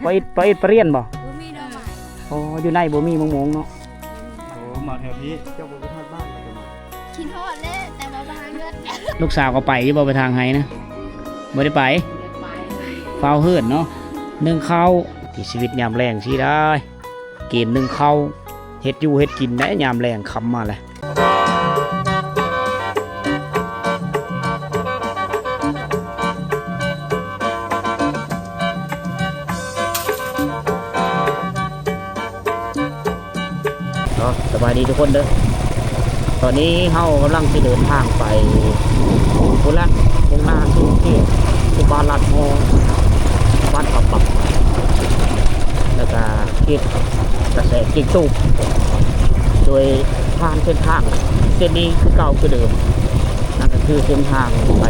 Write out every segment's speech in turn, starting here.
ປາອິດ ປາອິດປາລຽນບໍ່? ບໍ່ມີໜໍ່ໄມ້. ອໍ ຢູ່ໃນບໍ່ມີມະມ່ວງເນາະ. ໂອ້ ມາແຖວນີ້ ເຈົ້າບໍ່ຄິດຮອດບ້ານບໍ່? ຄິດຮອດແຫຼະ ແຕ່ວ່າບໍ່ຫາເງິນ. ລູກສາວກໍໄປຢູ່ບໍ່ ໄປທາງໄຮ່ນະ? ບໍ່ໄດ້ໄປ. ຟ້າວເຫີນເນາະ ໜຶ້ງເຂົ້າ. ທີ່ຊີວິດຍາມແລງຊີ້ໄດ໋ ເກມໜຶ້ງເຂົ້າ ເຮັດຢູ່ເຮັດກິນໄດ໋ ຍາມແລງຄ່ຳມາແລ້ວ. ເນາະ ສະບາຍດີທຸກຄົນເດີ. ຕອນນີ້ເຮົາກຳລັງຊິເດີນທາງໄປພຸ້ນລະ ມຸ່ງໜ້າສູ່ເຂດ ເທດສະບານລາດຫໍ ບ້ານປາປັກ ແລ້ວກະເຂດກະແສ ເກງຕູບ ໂດຍຜ່ານເສັ້ນທາງເສັ້ນນີ້ຄືເກົ່າຄືເດີມ. ນັ້ນກໍຄືເສັ້ນທາງໄປ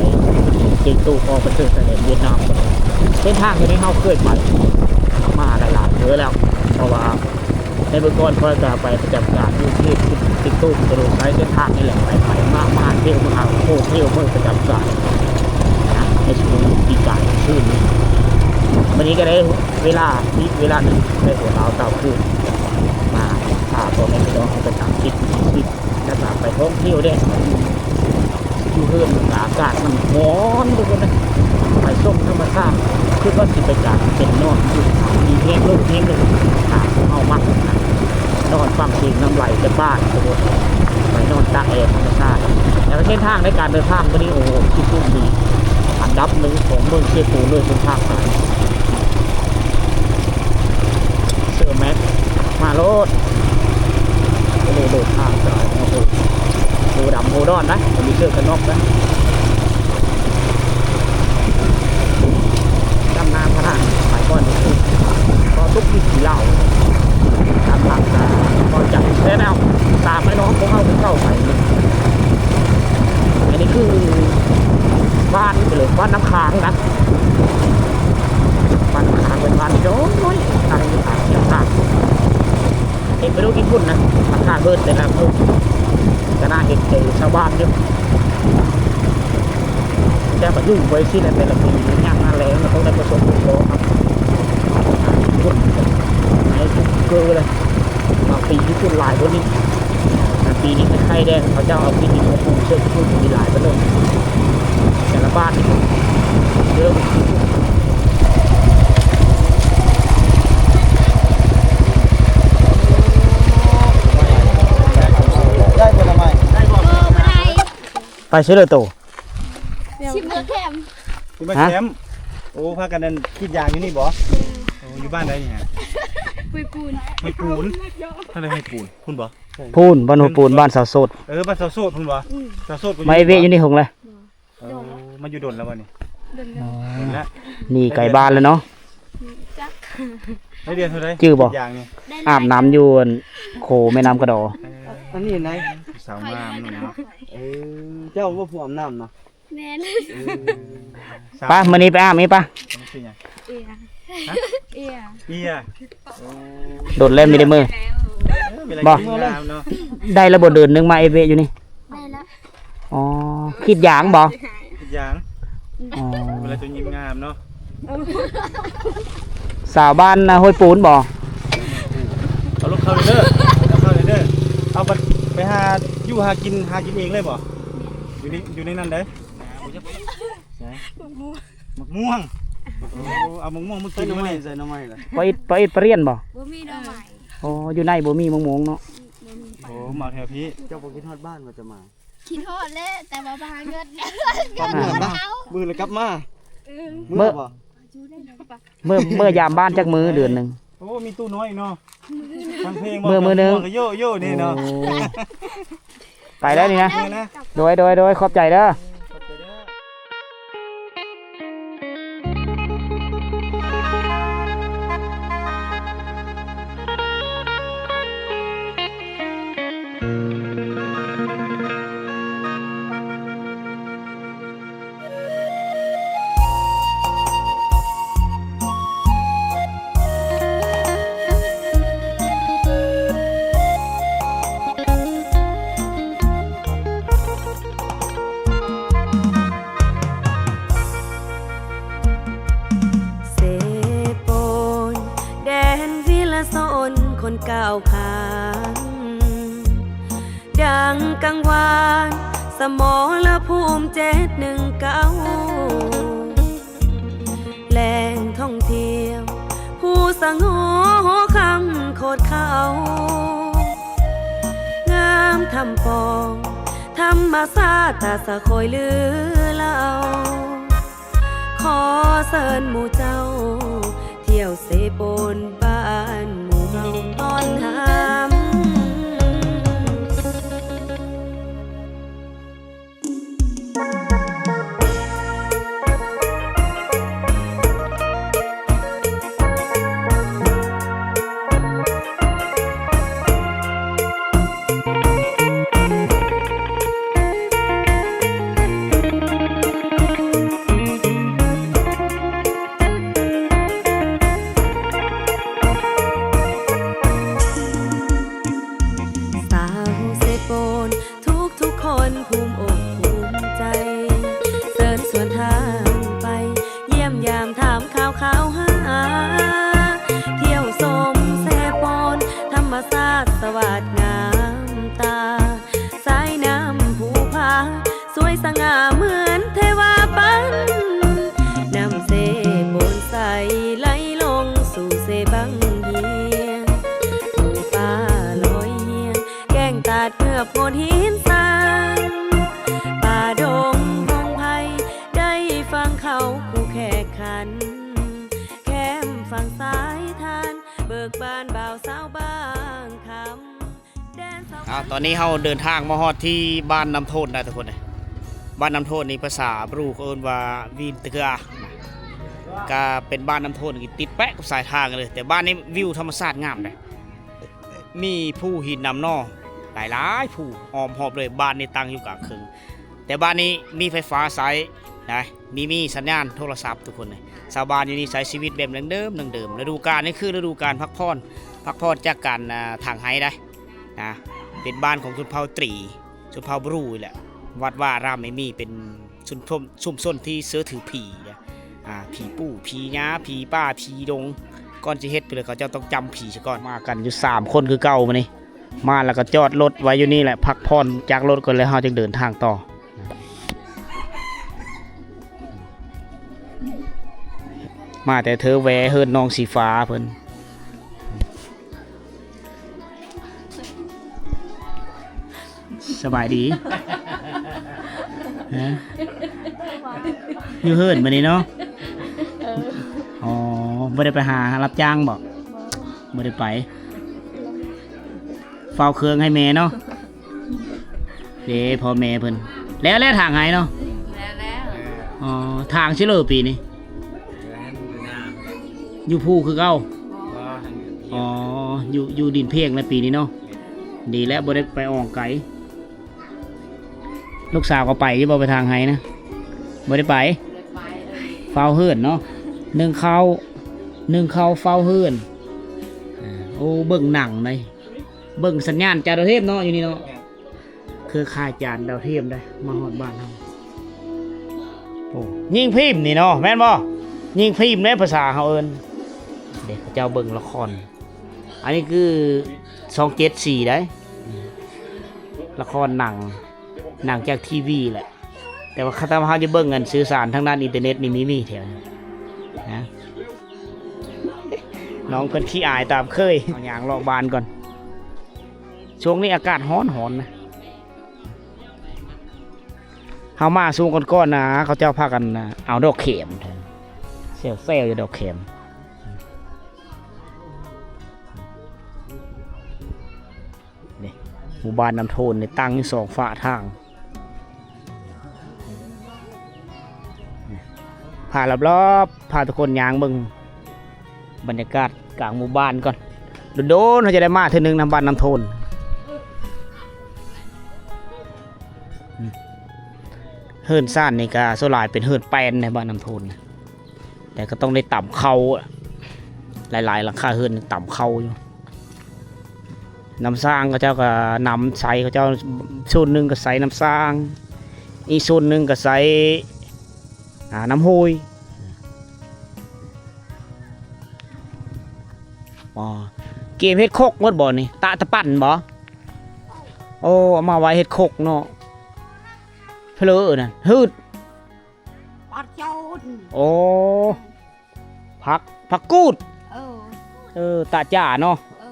ເກງຕູບ ອອກໄປເຖິງຊາຍແດນຫວຽດນາມ. ເສັ້ນທາງຕົວນີ້ເຮົາເຄີຍໄປມາຫຼາຍໆເທື່ອແລ້ວ ເພາະວ່າໃນເມື່ອກ່ອນຂ້ອຍກໍໄປປະຈຳການຢູ່ເຂດເກງຕູບ ກໍໂດຍໃຊ້ເສັ້ນທາງນີ້ແຫຼະ ໄປໄປມາມາ ທຽວມາໂຮເທວເມືອງປະຈຳການນະ ໃນຊ່ວງປີກາຍຄືນນີ້. ມື້ນີ້ກໍໄດ້ເວລາ ອີກເວລາໜຶ່ງ ໃນຫົວລາວເຕົາຄືນ ມາພາພໍ່ແມ່ພີ່ນ້ອງເຮົາໄປຕາມຕິດ ແລ້ວກໍໄປທ່ອງທ່ຽວແດ່ ຢູ່ເຮືອນອາກາດມັນຮ້ອນທຸກຄົນເອີຍ ໄປຊົມທຳມະຊາດ ຄືວ່າຊິໄປກາງເຕັນນອນຢູ່ ມີແຮງລົມແຮງໜຶ່ງ ຖ້າເຮົາມັກນອນຟັງເພງນຳໄຫຼຈາກບ້ານທຸກຄົນ ໄປນອນຕາກແອນທຳມະຊາດ. ແລ້ວເສັ້ນທາງໃນການເດີນທາງມື້ນີ້ ໂອ້ໂຫ ຄິດວ່າດີ ອັນດັບໜຶ່ງຂອງເມືອງເຊໂປນເລີຍ ເສັ້ນທາງສາຍ ເສີແມັກ ມາໂລດ ໂອ້ໂຫ ໂດດທາງກາຍເນາະ ໂອ້ ໂຫດຳໂຫດອນນະ ບໍ່ມີເສື້ອກັນນອກນະ ດຳນ້ຳຂະໜາດ ໄປກ່ອນນີ້ ກໍຕົກຢູ່ທີ່ລາວ ຕາມຫຼັງກະບໍ່ຈັກແທ້ແລ້ວ ຕາມໄປເນາະ ພວກເຮົາເຂົ້າໄປ ອັນນີ້ຄືບ້ານ ເອີ ບ້ານນ້ຳຄ້າງນະ. ບ້ານຂ້າງເປັນບ້ານນ້ອຍ ຕັ້ງຢູ່ຕາມແຄມທາງ ເຮັດໄປດູຂີ້ຝຸ່ນນະ ຫຼັງຄາເຮືອນແຕ່ລະມື້ ກໍໜ້າເຫັນໃຈຊາວບ້ານຢູ່ ແຕ່ກໍຢູ່ໄວ້ຊີ້ແຫຼະ ແຕ່ລະປີຍາມໜ້າແລ້ງກໍຕ້ອງໄດ້ປະສົບພົບພໍ້ກັບຂີ້ຝຸ່ນໃນທຸກເກີເລີຍ. ບາງປີຂີ້ຝຸ່ນຫຼາຍກວ່ານີ້ ແຕ່ປີນີ້ໄຂ້ແດ່ ເຂົາເຈົ້າເອົາຂີ້ດິນມາປູເຊິ່ງຂີ້ຝຸ່ນມີຫຼາຍປານນັ້ນ ແຕ່ລະບ້ານນີ້ເລີ່ມ ໄດ້ບໍ່ລະໄມ້? ໄດ້ບໍ່? ເອີ ບໍ່ໄດ້. ໄປໃສເລີໂຕ? ຊິເມືອແຄມ. ຊິມາແຄມ? ໂອ້ ພາກັນນັ້ນ ກຣີດຢາງຢູ່ນີ້ບໍ່? ໂອ້ ຢູ່ບ້ານໃດນີ້ຮະ? ຫ້ວຍປູນ. ຫ້ວຍປູນ? ທາງໃດຫ້ວຍປູນ? ພຸ້ນບໍ່? ພຸ້ນ ບ້ານຫ້ວຍປູນ ບ້ານສາວໂສດ. ເອີ ບ້ານສາວໂສດພຸ້ນບໍ່? ອືມ ສາວໂສດກໍຢູ່ ມາເອເວະຢູ່ນີ້ຫົງແລະ? ໂອ້ ມາຢູ່ດົນແລ້ວບໍ່ນີ້? ດົນແລ້ວ. ອໍ ດົນແລ້ວ ໜີໄກບ້ານແລ້ວເນາະ. ຈັກ ໄດ້ເດືອນເທົ່າໃດ? ຈື່ບໍ່? ກຣີດຢາງນີ້ ອາບນ້ຳຢູ່ໂຄແມ່ນ້ຳກະດໍ. ເອີ ອັນນີ້ໄດ໋ ສາວງາມເນາະ. ເອີ ເຈົ້າບໍ່ຜູ້ອາບນ້ຳເນາະ? ແມ່ນ. ເອີ ໄປ ມື້ນີ້ໄປອາບອີກປະ? ຊື່ຫຍັງ? ເອຍ. ຮະ? ເອຍ. ເອຍ. ໂອ້ ດົນແລ້ວມີແຕ່ມື້. ເອີ ມີແຕ່ ບໍ່ ງາມເນາະ. ໄດ້ແລ້ວບໍ່ ເດືອນໜຶ່ງມາເອເວະຢູ່ນີ້? ໄດ້ແລ້ວ. ອໍ ກຣີດຢາງບໍ່? ກຣີດຢາງ. ອໍ ເວລາເຈົ້າຍິ້ມງາມເນາະ. ເອີ ສາວບ້ານຫ້ວຍປູນບໍ່? ເອົາລົງເຂົ້າເດີ ເອົາເຂົ້າເດີ. ເອົາບັດໄປຫາຢູ່ຫາກິນ ຫາກິນເອງເລີຍບໍ່? ຢູ່ໃນ ຢູ່ໃນນັ້ນເດີ. ໝາກມ່ວງ. ໝາກມ່ວງ. ໂອ້ ເອົາໝາກມ່ວງມາກິນ. ໃສ່ໜໍ່ໄມ້ ໃສ່ໜໍ່ໄມ້ລະ. ປາອິດ ປາອິດປາລຽນບໍ່? ບໍ່ມີໜໍ່ໄມ້. ອໍ ຢູ່ໃນບໍ່ມີມະມ່ວງເນາະ. ບໍ່ມີ. ໂອ້ ມາແຖວພີ້ ເຈົ້າບໍ່ຄິດຮອດບ້ານບໍ່? ຈະມາ ຄິດຮອດແຫຼະ ແຕ່ວ່າບໍ່ຫາເງິນ. ເອົາ ມື້ລະກັບມາ. ເອີ ມື້ລະບໍ່? ເມື່ອ ເມື່ອ ເມື່ອຍາມບ້ານຈັກມື້ເດືອນໜຶ່ງ? ໂອ້ ມີຕູ້ນ້ອຍເນາະ. ຟັງເພງບໍ່? ມື້ ມື້ໜຶ່ງ ໂຢໂຢນີ້ເນາະ. ໂອ້ ໄປແລ້ວນີ້ນະ. ໂດຍ ໂດຍ ໂດຍ ຂອບໃຈເດີ. ຊົນຄົນກ້າວຂ້າມ ດັ່ງກັງວານສະໝໍລະພູມເຈັດໜຶ່ງເກົ້າ ແຫຼ່ງທ່ອງທ່ຽວພູສະຫງົວຫໍຄຳໂຄດເຄົ້າ ງາມທຳປອງ ທຳມະຊາດຕາສະຄອຍລືເລົ່າ ຂໍເຊີນໝູ່ເຈົ້າ ທ່ຽວເຊໂປນບ້ານໝູ່ເຮົາຕ້ອນຮັບ. ສາວເຊໂປນ ທຸກໆຄົນພູມອົກພູມໃຈ ເຊີນຊວນທາງໄປ ຢ້ຽມຢາມຖາມຂ່າວຄາວຫາ ທ່ຽວຊົມເຊໂປນ ທຳມະຊາດສະຫວາດງາມຕາ ສາຍນ້ຳພູຜາ ສວຍສະຫງ່າເໝືອນເທວາປັນ ນ້ຳເຊໂປນໃສໄຫຼລົງສູ່ເຊບັງຮຽງ ໝູ່ປ່າລອຍຮຽງ ແກ້ງຕາດເກືອບໂຂດຫີນຊານ ປ່າດົງພົງໄພ ໄດ້ຟັງເຂົາຄູ່ແຂກຂັນ ແຄມຝັ່ງສາຍທານ ເບີກບານບ່າວສາວບາງຄຳ. ອ່າ ຕອນນີ້ເຮົາເດີນທາງມາຮອດທີ່ບ້ານນ້ຳໂທນນະທຸກຄົນເອີຍ. ບ້ານນ້ຳໂທນນີ້ພາສາບຣູເຂົາເອີ້ນວ່າ ວິນຕະເກືອ ກະເປັນບ້ານນ້ຳໂທນທີ່ຕິດແປະກັບສາຍທາງເລີຍ ແຕ່ບ້ານນີ້ວິວທຳມະຊາດງາມເດ້ ມີພູຫີນນ້ຳໜໍ່ຫຼາຍໆພູອ້ອມຮອບເລີຍ. ບ້ານນີ້ຕັ້ງຢູ່ກາງເຄິ່ງ ແຕ່ບ້ານນີ້ມີໄຟຟ້າໃຊ້ນະ ມີ ມີສັນຍານໂທລະສັບທຸກຄົນເອີຍ. ຊາວບ້ານຢູ່ນີ້ໃຊ້ຊີວິດແບບດັ້ງເດີມໆ ລະດູການນີ້ຄືລະດູການພັກຜ່ອນ ພັກຜ່ອນຈາກການ ອ່າ ຖາງໄຮ່ໄດ໋ນະ. ເປັນບ້ານຂອງຊົນເຜົ່າຕຣີ ຊົນເຜົ່າບຣູນີ້ແຫຼະ. ວັດວາອາຣາມໄມ່ມີ ເປັນຊຸມຊົນ ຊຸມຊົນທີ່ເຊື່ອຖືຜີນະ ອ່າ ຜີປູ່ ຜີຍາ ຜີປ່າ ຜີດົງ. ກ່ອນຊິເຮັດໄປເລີຍ ເຂົາເຈົ້າຕ້ອງຈຳຜີສາກ່ອນ. ມາກັນຢູ່ສາມຄົນຄືເກົ່າມື້ນີ້ ມາແລ້ວກໍຈອດລົດໄວ້ຢູ່ນີ້ແຫຼະ ພັກຜ່ອນຈາກລົດກ່ອນ ແລ້ວເຮົາຈຶ່ງເດີນທາງຕໍ່. ມາແຕ່ເທີແວເຮືອນນ້ອງສີຟ້າເພິ່ນ. ສະບາຍດີ ຮະ ຢູ່ເຮືອນມື້ນີ້ເນາະ. ເອີ ອໍ ບໍ່ໄດ້ໄປຫາຮັບຈ້າງບໍ? ບໍ່ ບໍ່ໄດ້ໄປ ເຝົ້າເຄື່ອງໃຫ້ແມ່ເນາະ. ເດ້ ພໍ່ແມ່ເພິ່ນ ແລ້ວ ແລ້ວຖາງໄຮ່ເນາະ. ແລ້ວ ແລ້ວ ອໍ ຖາງຊິເລີປີນີ້? ຢູ່ພູຄືເກົ່າ? ອໍ ຢູ່ ຢູ່ດິນພຽງແລ້ວປີນີ້ເນາະ. ດີແລ້ວ ບໍ່ໄດ້ໄປອອກໄກ. ລູກສາວກໍໄປຢູ່ບໍ່ ໄປຖາງໄຮ່ນະ? ບໍ່ໄດ້ໄປ ເຝົ້າເຮືອນເນາະ. ໜຶ້ງເຂົ້າ ໜຶ້ງເຂົ້າ ເຝົ້າເຮືອນ. ໂອ້ ເບິ່ງໜັງໄດ໋ ເບິ່ງສັນຍານຈານດາວທຽມເນາະ ຢູ່ນີ້ເນາະ. ເຄືອຂ່າຍຈານດາວທຽມໄດ໋ ມາຮອດບ້ານເຮົາ. ໂອ້ ຍິງພິມນີ້ເນາະ ແມ່ນບໍ່? ຍິງພິມເດ້ ພາສາເຮົາເອີ້ນ. ເດ້ ເຂົາເຈົ້າເບິ່ງລະຄອນ ອັນນີ້ຄືຊ່ອງເຈັດສີ່ໄດ໋ ລະຄອນໜັງ ໜັງຈາກທີວີແຫຼະ. ແຕ່ວ່າຖ້າເຮົາຈະເບິ່ງອັນສື່ສານທາງດ້ານອິນເຕີເນັດນີ້ ມີ ມີແຖວນີ້ນະ. ນ້ອງເພິ່ນຂີ້ອາຍຕາມເຄີຍ. ເຮົາຍ່າງເລາະບ້ານກ່ອນ. ຊ່ວງນີ້ອາກາດຮ້ອນໆນະ. ເຮົາມາຊ່ວງກ່ອນໆນະ ເຂົາເຈົ້າພາກັນເອົາດອກແຂມ ແຊວໆຢູ່ດອກແຂມ. ນີ້ ໝູ່ບ້ານນ້ຳໂທນນີ້ຕັ້ງຢູ່ສອງຝາທາງ. ພາລອບໆ ພາທຸກຄົນຍ່າງເບິ່ງບັນຍາກາດກາງໝູ່ບ້ານກ່ອນ. ດົນໆ ເຮົາຈະໄດ້ມາເທື່ອໜຶ່ງນະ ບ້ານນ້ຳໂທນ. ເຮືອນຊານນີ້ກະສ່ວນຫຼາຍເປັນເຮືອນແປ້ນໃນບ້ານນ້ຳໂທນນະ. ແຕ່ກໍຕ້ອງໄດ້ຕຳເຂົ້າ ຫຼາຍໆຫຼັງຄາເຮືອນຕຳເຂົ້າຢູ່. ນ້ຳສ້າງເຂົາເຈົ້າກໍນຳໃຊ້ ເຂົາເຈົ້າສ່ວນໜຶ່ງກໍໃຊ້ນ້ຳສ້າງ ອີກສ່ວນໜຶ່ງກໍໃຊ້ ອ່າ ນ້ຳຫ້ວຍ. ອໍ ເກມເຮັດຄົກໝົດບໍ່ນີ້? ຕະຕະປັນບໍ່? ໂອ້ ເອົາມາໄວ້ເຮັດຄົກເນາະ. ເຜລອນັ້ນ ຮືດ ປາດໂຈນ ໂອ້ ຜັກ ຜັກກູດ ເອີ ເອີ ຕາຈ້າເນາະ ເອີ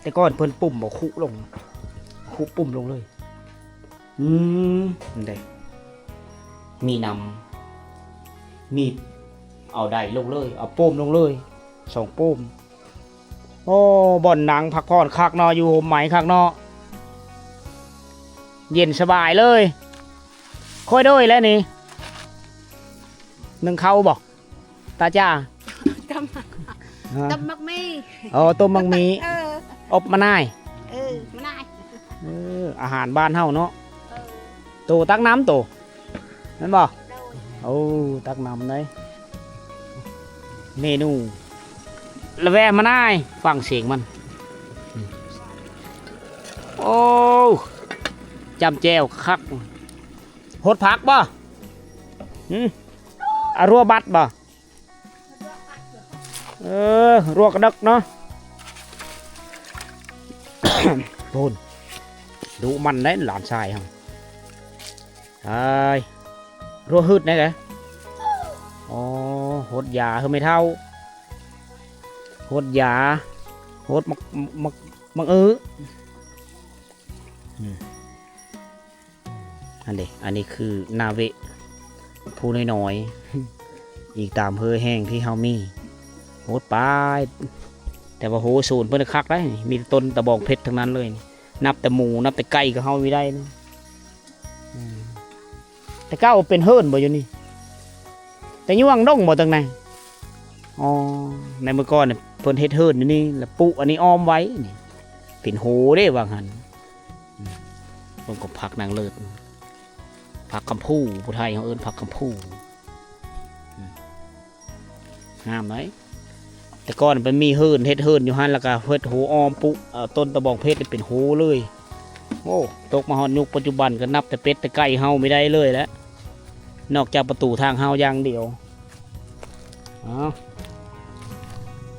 ແຕ່ກ່ອນເພິ່ນປຸ້ມບໍ່ ຄຸລົງ ຄຸປຸ້ມລົງເລີຍ. ອືມ ເດ້ ມີນຳ ມີດ ເອົາໄດ້ລົງເລີຍ ເອົາໂປ້ມລົງເລີຍ ສອງໂປ້ມ. ໂອ້ ບ່ອນນັ່ງພັກຜ່ອນຄັກເນາະ ຢູ່ຮົ່ມໄມ້ຄັກເນາະ ເຢັນສະບາຍເລີຍ. ຄ່ອຍໂດຍແລ້ວນີ້ ໜຶ້ງເຂົ້າບໍ່ ຕາຈ້າ? ຕົ້ມ ຮະ? ຕົ້ມໝາກມີ້ ອໍ ຕົ້ມໝາກມີ້ ເອີ ອົບມະນາຍ ເອີ ມະນາຍ ເອີ ອາຫານບ້ານເຮົາເນາະ ເອີ ໂຕຕັກນ້ຳໂຕ ແມ່ນບໍ່? ໂດຍ ໂອ້ ຕັກນ້ຳໄດ້ ເມນູ ລະແວະມານາຍ ຟັງສຽງມັນ ໂອ້ ຈ້ຳແຈ່ວຄັກ ຫົດຜັກບໍ່? ຫື ອາ ຮົວບັດບໍ່? ເອີ ຮົວກະເດິກເນາະ ໂພນ ດຸໝັ່ນໄດ໋ຫຼານຊາຍເຮົາ ອ້າຍ ຮົວຫືດແດ່ເດ ອໍ ຫົດຢາເຮີແມ່ເຖົ້າ ຫົດຢາ ຫົດໝາກ ໝາກ ໝາກອຶ ອືມ. ອັນນີ້ ອັນນີ້ຄືນາເວະ ພູນ້ອຍໆ ອີງຕາມເຮີແຮງທີ່ເຮົາມີ ໂຫດປາຍ ແຕ່ວ່າໂຫ ໂຊນເພິ່ນຄັກໄດ໋ ມີແຕ່ຕົ້ນຕະບອງເພັດທັງນັ້ນເລີຍ ນັບແຕ່ໝູ ນັບແຕ່ໄກ່ກໍເຮົາມີໄດ້ນະ ອືມ ແຕ່ເກົ່າເປັນເຮືອນບໍ່ຢູ່ນີ້? ແຕ່ຍວງດົງບໍ່? ຈັ່ງໃດ ອໍ ໃນເມື່ອກ່ອນເພິ່ນເຮັດເຮືອນຢູ່ນີ້ ແລ້ວປຸອັນນີ້ອ້ອມໄວ້ນີ້ ເປັນໂຮເດ້ວ່າງຫັ້ນ ອືມ ເບິ່ງກໍຜັກນາງເລີດ ຜັກຄຳພູ ຜູ້ໄທເຮົາເອີ້ນຜັກຄຳພູ ອືມ ງາມໄດ໋ ແຕ່ກ່ອນມັນມີເຮືອນ ເຮັດເຮືອນຢູ່ຫັ້ນ ແລ້ວກໍເຮັດໂຮອ້ອມ ປຸ ເອີ ຕົ້ນຕະບອງເພັດເປັນໂຮເລີຍ ໂອ້ ຕົກມາຮອດຍຸກປັດຈຸບັນກໍນັບແຕ່ເປັດແຕ່ໄກ່ເຮົາມີໄດ້ເລີຍແຫຼະ ນອກຈາກປະຕູທາງເຮົາຢ່າງດຽວ. ເອົາ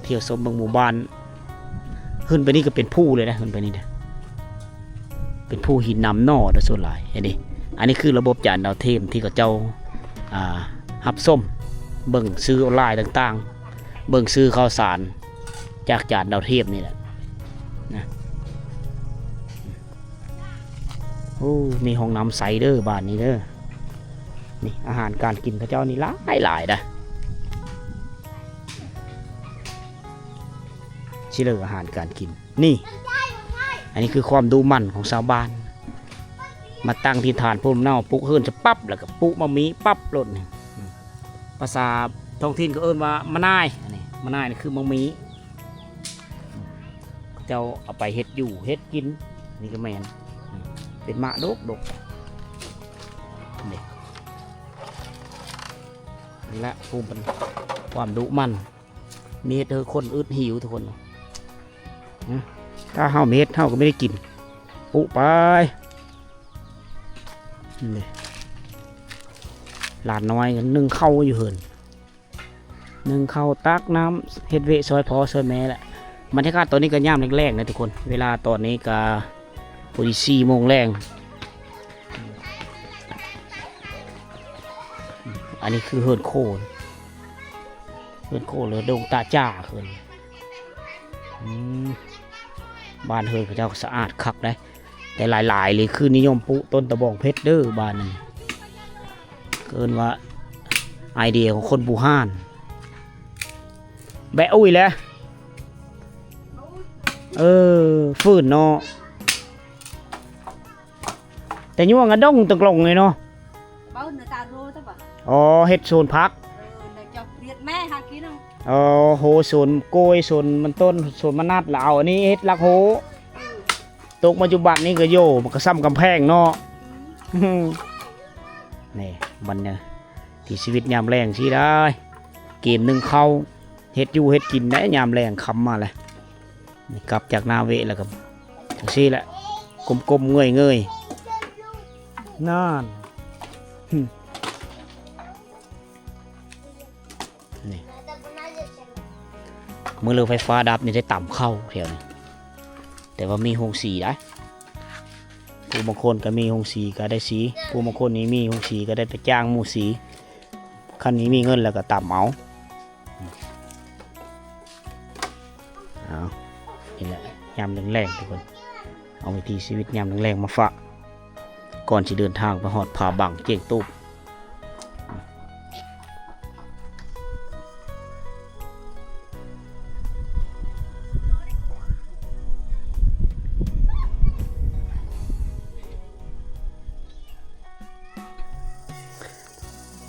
ທ່ຽວຊົມເບິ່ງໝູ່ບ້ານ ຂຶ້ນໄປນີ້ກໍເປັນພູເລີຍນະ ຂຶ້ນໄປນີ້ນະ ເປັນພູຫີນໜາມໜໍ່ນະ ສ່ວນຫຼາຍ ເຫັນເດ ອັນນີ້ຄືລະບົບຈານດາວທຽມທີ່ເຂົາເຈົ້າ ອ່າ ຮັບຊົມ ເບິ່ງສື່ອອນລາຍຕ່າງໆ ເບິ່ງສື່ຂ່າວສານຈາກຈານດາວທຽມນີ້ແຫຼະນະ. ໂອ້ ມີຫ້ອງນ້ຳໃສເດີບ້ານນີ້ເດີ ນີ້ອາຫານການກິນເຂົາເຈົ້ານີ້ຫຼາຍໆ ດະ ຊິເລີອາຫານການກິນ ນີ້ ອັນນີ້ຄືຄວາມດຸໝັ່ນຂອງຊາວບ້ານ ມາຕັ້ງຖິ່ນຖານພູນເນົາ ປຸກເຮືອນສະປັບ ແລ້ວກໍປຸໝາກມີ້ປັບໂລດນີ້ ອືມ ພາສາທ້ອງຖິ່ນເຂົາເອີ້ນວ່າມະນາຍ ອັນນີ້ມະນາຍນີ້ຄືໝາກມີ້ ເຂົາເຈົ້າເອົາໄປເຮັດຢູ່ເຮັດກິນ ນີ້ກໍແມ່ນ ອືມ ເປັນໝາກດົກໆ ນີ້ ນີ້ແຫຼະພູມເປັນຄວາມດຸໝັ່ນ ມີເຮັດໃຫ້ຄົນອຶດຫິວທຸກຄົນ ອືມ ຖ້າເຮົາມີເຮັດເຮົາກໍບໍ່ໄດ້ກິນ ປຸໄປ ນີ້ ຫຼານນ້ອຍໜຶ້ງເຂົ້າຢູ່ເຮືອນ ໜຶ້ງເຂົ້າ ຕັກນ້ຳ ເຮັດວຽກຊ່ອຍພໍ່ຊ່ອຍແມ່ແຫຼະ. ບັນຍາກາດຕອນນີ້ກໍຍາມແລງໆ ນະທຸກຄົນ ເວລາຕອນນີ້ກໍພໍດີສີ່ໂມງແລງ. ອັນນີ້ຄືເຮືອນໂຄນ ເຮືອນໂຄນ ຫຼື ດົງຕາຈາ ເອີ້ນ ອືມ ບ້ານເຮືອນເຂົາເຈົ້າກໍສະອາດຄັກເດ້. ແຕ່ຫຼາຍໆເລີຍຄືນິຍົມປູກຕົ້ນຕະບອງເພັດເດີ ບ້ານນັ້ນ ເອີ້ນວ່າໄອເດຍຂອງຄົນບູຮານ. ແບະ ໂອ້ຍແຫຼະ ເອີ ຟື້ນເນາະ ແຕ່ຍວງອະດົງຕະກລົງເລີຍເນາະ. ອໍ ເຮັດສວນຜັກ ອໍ ໂຮສວນກ້ວຍ ສວນມັນຕົ້ນ ສວນມະນັດ ລະເອົາອັນນີ້ເຮັດຫຼັກໂຮ. ຕົກມາຈຸບັນນີ້ກໍໂຍ ມັນກໍສ່ຳກຳແພງເນາະ. ນີ້ບັນຍາ ທີ່ຊີວິດຍາມແລງຊີ້ໄດ໋ ເກມໜຶ້ງເຂົ້າ ເຮັດຢູ່ເຮັດກິນໄດ້ຍາມແລງຄ່ຳມາແລ້ວ. ນີ້ກັບຈາກນາເວະແລ້ວກໍຈັ່ງຊີ້ແຫຼະ ກົ້ມໆເງີຍໆ ນັ້ນ. ນີ້ ມື້ເລີໄຟຟ້າດັບນີ້ໄດ້ຕຳເຂົ້າແຖວນີ້ ແຕ່ວ່າມີໂຮງສີໄດ໋ ຜູ້ບາງຄົນກໍມີໂຮງສີກໍໄດ້ສີ ຜູ້ບາງຄົນນີ້ມີໂຮງສີກໍໄດ້ໄປຈ້າງໝູ່ສີ ຄັນນີ້ມີເງິນແລ້ວກໍຕຳເອົາ. ເອົາ ນີ້ແຫຼະ ຍາມແລງໆ ທຸກຄົນ ເອົາວິຖີຊີວິດຍາມແລງໆ ມາຝາກ ກ່ອນຊິເດີນທາງໄປຮອດຜາບັງຈຽງຕູບ.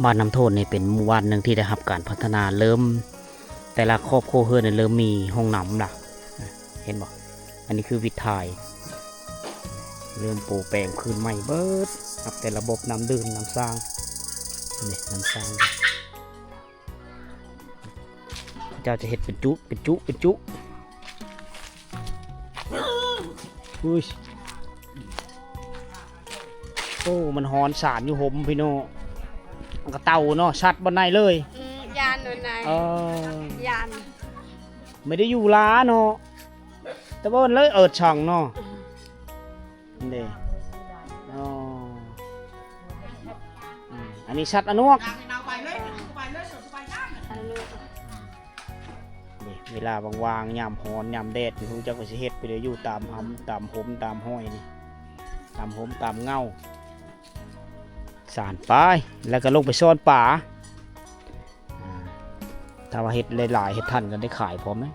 ບ້ານນ້ຳໂທນນີ້ເປັນໝູ່ບ້ານໜຶ່ງທີ່ໄດ້ຮັບການພັດທະນາ ເລີ່ມແຕ່ລະຄອບຄົວເຮືອນນີ້ເລີ່ມມີຫ້ອງນ້ຳລະ ເຫັນບໍ່? ອັນນີ້ຄືວິດຖ່າຍ ເລີ່ມໂປະແປງຄືນໃໝ່ເບິດ ນັບແຕ່ລະບົບນ້ຳດື່ມ ນ້ຳສ້າງ ນີ້ ນ້ຳສ້າງ. ເຂົາເຈົ້າຈະເຮັດເປັນຈຸ ເປັນຈຸ ເປັນຈຸ ອຸ້ຍ ໂອ້ ມັນຮ້ອນສານຢູ່ຫົມພີ່ນ້ອງ ມັນກະເຕົ່າເນາະ ສັດບ່ອນໃດເລີຍ ອືມ ຢ້ານໂດນນາຍ ເອີ ຢ້ານ ໄມ່ໄດ້ຢູ່ລາເນາະ ແຕ່ວ່າເລີຍເອີດຊ່ອງເນາະ. ນີ້ເດ້ ອໍ ອືມ ອັນນີ້ສັດອະນວກ ນີ້ ເວລາວ່າງໆ ຍາມຮ້ອນຍາມແດດ ບໍ່ຮູ້ຈັກວ່າຊິເຮັດໄປເລີຍ ຢູ່ຕາມຫຳ ຕາມຫົມ ຕາມຫ້ອຍນີ້ ຕາມຫົມ ຕາມເຫງົ້າ ສານໄປ ແລ້ວກໍລົງໄປຊ້ອນປາ. ອາ ຖ້າວ່າເຮັດຫຼາຍໆ ເຮັດທັນກໍໄດ້ຂາຍພ້ອມເດ້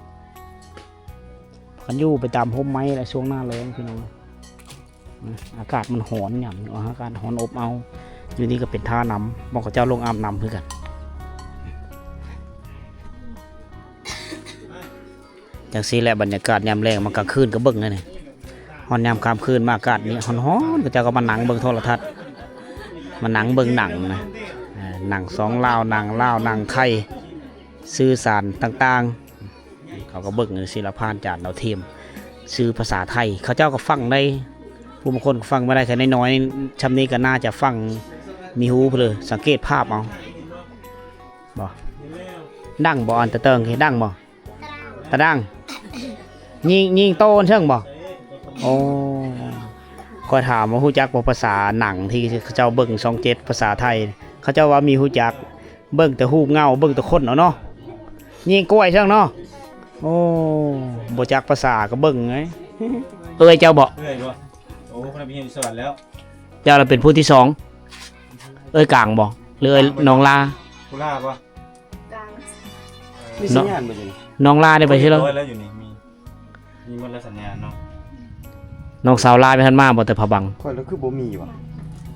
ຄັນຢູ່ໄປຕາມຮົ່ມໄມ້ລະ ຊ່ວງໜ້າແລ້ງພີ່ນ້ອງ ອາ ອາກາດມັນຮ້ອນ ຍາມນີ້ອາກາດຮ້ອນອົບເອົາ ຢູ່ນີ້ກໍເປັນທ່ານ້ຳ ໝ່ອງເຂົາເຈົ້າລົງອາບນ້ຳຄືກັນ ຈັ່ງຊີ້ແຫຼະ ບັນຍາກາດຍາມແລງ ມາກາງຄືນກໍເບິ່ງແນວນີ້ ຮອດຍາມຄ່ຳຄືນມາ ອາກາດນີ້ຮ້ອນໆ ເຂົາເຈົ້າກໍມານັ່ງເບິ່ງໂທລະທັດ ມານັ່ງເບິ່ງໜັງນະ ເອີ ໜັງສອງລາວ ໜັງລາວ ໜັງໄທ ສື່ສານຕ່າງໆ ເຂົາກໍເບິ່ງ ສິລະພານ ຈານດາວທຽມ ສື່ພາສາໄທ ເຂົາເຈົ້າກໍຟັງໄດ້ ຜູ້ບາງຄົນກໍຟັງບໍ່ໄດ້ ແຄ່ນ້ອຍໆ ຊ່ຳນີ້ກໍໜ້າຈະຟັງມີຮູ້ພຸ້ນເລີຍ ສັງເກດພາບເອົາ ບໍ່ ດັງບໍ່ ອັນຕະເຕີງ ດັງບໍ່? ຕະດັງ ຍິງ ຍິງໂຕນເຊິ່ງບໍ່? ໂອ້ ຂ້ອຍຖາມວ່າຮູ້ຈັກບໍ່ພາສາໜັງທີ່ເຂົາເຈົ້າເບິ່ງຊ່ອງເຈັດພາສາໄທ ເຂົາເຈົ້າວ່າມີຮູ້ຈັກ ເບິ່ງແຕ່ຮູບເງົາ ເບິ່ງແຕ່ຄົນເອົາເນາະ ຍິງກ້ວຍເຊິ່ງເນາະ ໂອ້ ບໍ່ຈັກພາສາກໍເບິ່ງໄງ ເອື້ອຍເຈົ້າບໍ່? ເອື້ອຍບໍ່? ໂອ້ ຄົນໄປຮຽນຢູ່ສະຫວັນແລ້ວ ເຈົ້າລະເປັນຜູ້ທີສອງ ເອື້ອຍກາງບໍ່? ຫຼືເອື້ອຍນ້ອງລາ? ຜູ້ລາບໍ່? ມີສັນຍານບໍ່ຢູ່ນີ້? ນ້ອງລາໄດ້ໄປຊິເລີ? ໂອ້ຍ ແລ້ວຢູ່ນີ້ມີ ມີໝົດແລ້ວສັນຍານເນາະ ນ້ອງສາວລາໄປທັນມາບໍ່ແຕ່ພະບັງ? ຂ້ອຍລະຄືບໍ່ມີຫວະ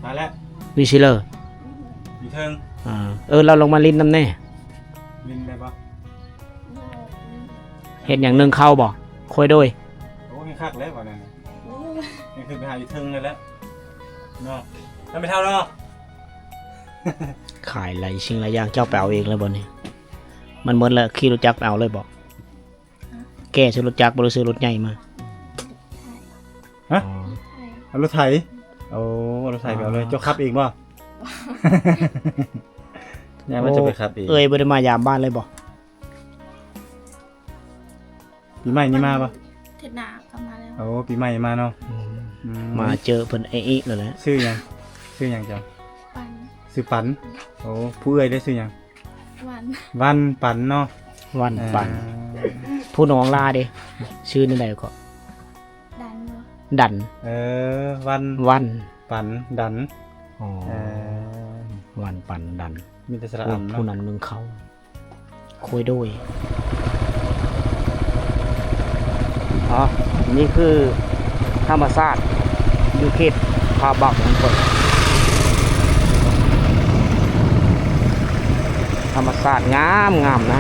ມາແລ້ວ ມີຊິເລີ ຢູ່ເທິງ ເອີ ເອີ້ນລາວລົງມາຫຼິ້ນນຳແດ່ ຫຼິ້ນໄດ້ບໍ່? ເຮັດຫຍັງ ໜຶ້ງເຂົ້າບໍ່? ໂອ້ຍໂດຍ ໂອ້ຍ ຄັກແລ້ວບັດນີ້ ນີ້ຄືໄປຫາຢູ່ເທິງນັ້ນແຫຼະເນາະ ແລ້ວໄປເທົ່າເນາະ ຂາຍຫຼາຍສິ່ງຫຼາຍຢ່າງ ເຈົ້າໄປເອົາເອງເລີຍບໍ່ນີ້? ມັນໝົດແລ້ວ ຂີ່ລົດຈັກໄປເອົາເລີຍບໍ່? ແກ່ຊື້ລົດຈັກບໍ່ ຫຼືຊື້ລົດໃຫຍ່ມາ? ຮະ? ອໍ ເອົາລົດໄຖ ໂອ້ ເອົາລົດໄຖໄປເອົາເລີຍ ອໍ ເຈົ້າຂັບເອງບໍ່? ບໍ່ ຍ່າງມາ ໂອ້ ເຈົ້າໄປຂັບເອງ ເອື້ອຍບໍ່ໄດ້ມາຢາມບ້ານເລີຍບໍ່? ປີໃໝ່ນີ້ມາບໍ່? ເທື່ອໜ້າກໍມາແລ້ວ ໂອ້ ປີໃໝ່ມາເນາະ ອືມ ອືມ ມາເຈີເພິ່ນອີກແລ້ວແຫຼະ ຊື່ຫຍັງ? ຊື່ຫຍັງເຈົ້າ? ປັນ ຊື່ປັນ ໂອ້ ຜູ້ເອື້ອຍເດ້ຊື່ຫຍັງ? ວັນ ວັນປັນເນາະ ວັນປັນ ເອີ ຜູ້ນ້ອງລາເດ້ ຊື່ແນວໃດເກາະ? ດັນ ດັນ ເອີ ວັນ ວັນ ປັນ ດັນ ອໍ ເອີ ວັນ ປັນ ດັນ ມີແຕ່ສະຫຼະອຳເນາະ ຜູ້ນຳໜຶ່ງເຂົ້າ ໂອ້ຍໂດຍ ອໍ ນີ້ຄືທຳມະຊາດຢູ່ເຂດຜາບັກຂອງເພິ່ນ ທຳມະຊາດງາມໆ ນະ.